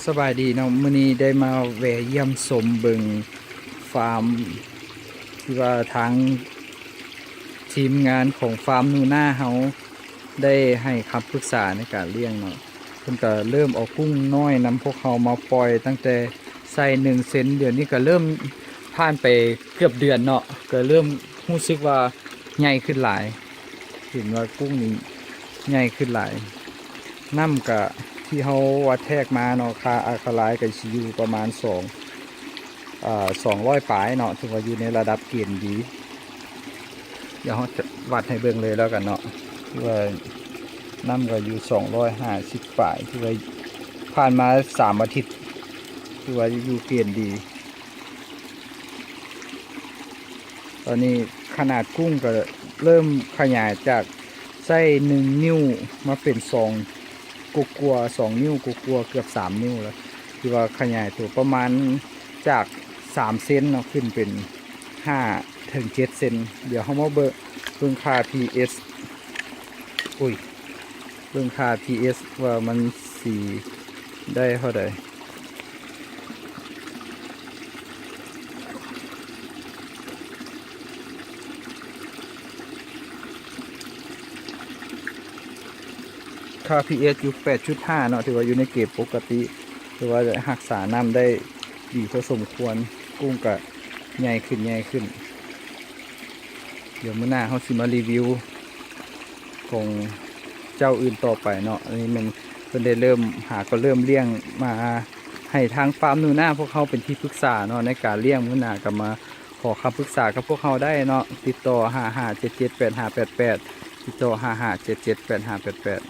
ສະບາຍດີເນາະ, ມື້ນີ້ໄດ້ມາແວ່ຢ້ຽມຊົມເບິ່ງຟາມ ທີ່ວ່າທາງທີມງານຂອງຟາມໜູນາເຮົາໄດ້ໃຫ້ຄຳປຶກສາໃນການລ້ຽງເນາະ. ເພິ່ນກະເລີ່ມເອົາກຸ້ງນ້ອຍນຳພວກເຮົາມາປ່ອຍຕັ້ງແຕ່ໄຊໜຶ່ງເຊັນ, ດຽວນີ້ກະເລີ່ມຜ່ານໄປເກືອບເດືອນເນາະ, ກະເລີ່ມຮູ້ສຶກວ່າໃຫຍ່ຂຶ້ນຫຼາຍ. ເຫັນວ່າກຸ້ງນີ້ໃຫຍ່ຂຶ້ນຫຼາຍ. ນ້ຳກະທີ່ເຮົາວ່າແທກມາເນາະ, ຄ່າອາຄາໄລກະຊິຢູ່ປະມານສອງ ເອີ ສອງຮ້ອຍປາຍເນາະ, ຖືວ່າຢູ່ໃນລະດັບເກນດີ. ດຽວເຮົາຈະວັດໃຫ້ເບິ່ງເລີຍແລ້ວກັນເນາະ, ຖືວ່ານ້ຳກະຢູ່ສອງຮ້ອຍຫ້າສິບປາຍ, ຖືວ່າຜ່ານມາສາມອາທິດ ຖືວ່າຢູ່ເກນດີ. ຕອນນີ້ຂະໜາດກຸ້ງກະເລີ່ມຂະຫຍາຍຈາກໄຊໜຶ່ງນິ້ວມາເປັນສອງກວ່າໆ ສອງນິ້ວກວ່າໆ ເກືອບສາມນິ້ວແລ້ວ, ຖືວ່າຂະຫຍາຍໂຕປະມານຈາກສາມເຊັນເນາະ ຂຶ້ນເປັນຫ້າເຖິງເຈັດເຊັນ. ດຽວເຮົາມາເບິ່ງ ເບິ່ງຄ່າ pH ອຸ້ຍ ເບິ່ງຄ່າ pH ວ່າມັນຊິໄດ້ເທົ່າໃດ. ຄ່າ pH ຢູ່ແປດຈຸດຫ້າເນາະ, ຖືວ່າຢູ່ໃນເກນປົກກະຕິ, ຖືວ່າຮັກສານ້ຳໄດ້ດີພໍສົມຄວນ. ກຸ້ງກະໃຫຍ່ຂຶ້ນ ໃຫຍ່ຂຶ້ນ. ດຽວມື້ໜ້າເຮົາຊິມາຣີວິວຂອງເຈົ້າອື່ນຕໍ່ໄປເນາະ. ອັນນີ້ແມ່ນເພິ່ນໄດ້ເລີ່ມ ຫາກໍເລີ່ມລ້ຽງມາໃຫ້ທາງຟາມໜູນາພວກເຮົາເປັນທີ່ປຶກສາເນາະ ໃນການລ້ຽງ. ມື້ໜ້າກໍມາຂໍຄຳປຶກສາກັບພວກເຮົາໄດ້ເນາະ, ຕິດຕໍ່ຫ້າຫ້າເຈັດເຈັດແປດຫ້າແປດແປດ, ຕິດຕໍ່ຫ້າຫ້າເຈັດເຈັດແປດຫ້າແປດແປດ.